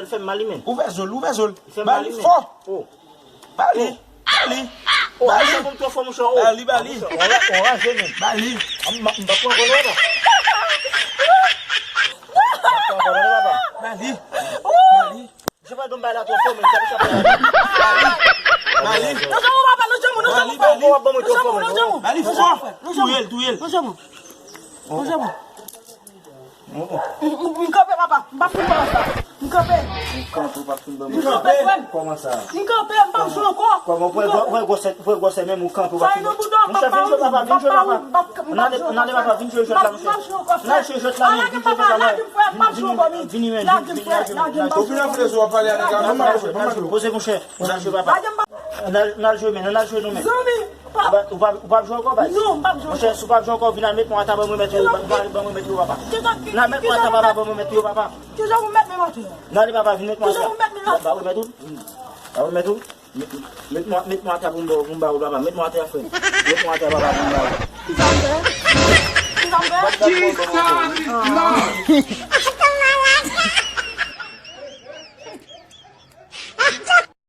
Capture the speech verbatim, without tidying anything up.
Fè m mal li menm. Ouvè zo l, ouvè zo l. Li fè m mal li menm. Ba li fò. Oh. Ba li. Ba li. Oh, ba li. Monchè, ou twò fò, monchè. Oh. Ba li, ba li. Monchè, ou anra-, ou anraje menm. Ba li. M, m, m pa pran kòlè, papa. M pa pran kòlè, papa. Ba li. Ba li. Monchè, pa don bay la twò fò, men sa, sa, sa. Ba li. Ba li. Non, janm, papa, non, janm, non, janm. Ba li, ba li. Non, janm, non, janm. Ba li fò. Non, janm. Touye l, touye l. Non, janm. Non, janm. M, m, m kanpe, papa. M pa fin ba sa. M kanpe. Ou kanpe, ou pa fin ban mwen. M kanpe, frè m. Kòman sa? M kanpe, m p ap jwe ankò. Kòman, pou gwosè, pou gwosè menm ou kanpe, ou pa fin ban. Monchè, vin jwe, papa, vin jwe, papa. N ale, n ale, papa, vin jwe jwèt la, monchè. N al jwe jwèt la, men, vin jwe jwèt la, men. Vini, vini, vini, vini. Ou vin anfle sou w ap pale a nèg la. Ban m al jwe, ban m al jwe. Poze, monchè. N al jwe, papa. N al, n al jwe, men, n al jwe nou, men. Ou pa, ou pa, ou p ap jwe ankò, baz? Non, m p ap jwe ankò. Monchè, si w p ap jwe ankò, vin al met mwen atè, ban mwen remèt yo, ban mwen remèt yo, papa. Vin al met mwen atè, papa, ban mwen remèt yo, papa. Kijan pou m met men atè? N ale, papa, vin met mwen atè. Kijan pou m met men atè? Ba remèt ou? Ba remèt ou? Met, met mwen, met mwen atè pou m ba w, pou m ba w, papa. Met mwen atè, frè. Met mwen atè, papa, pou m ba w. Kijan m fè? Kijan m fè?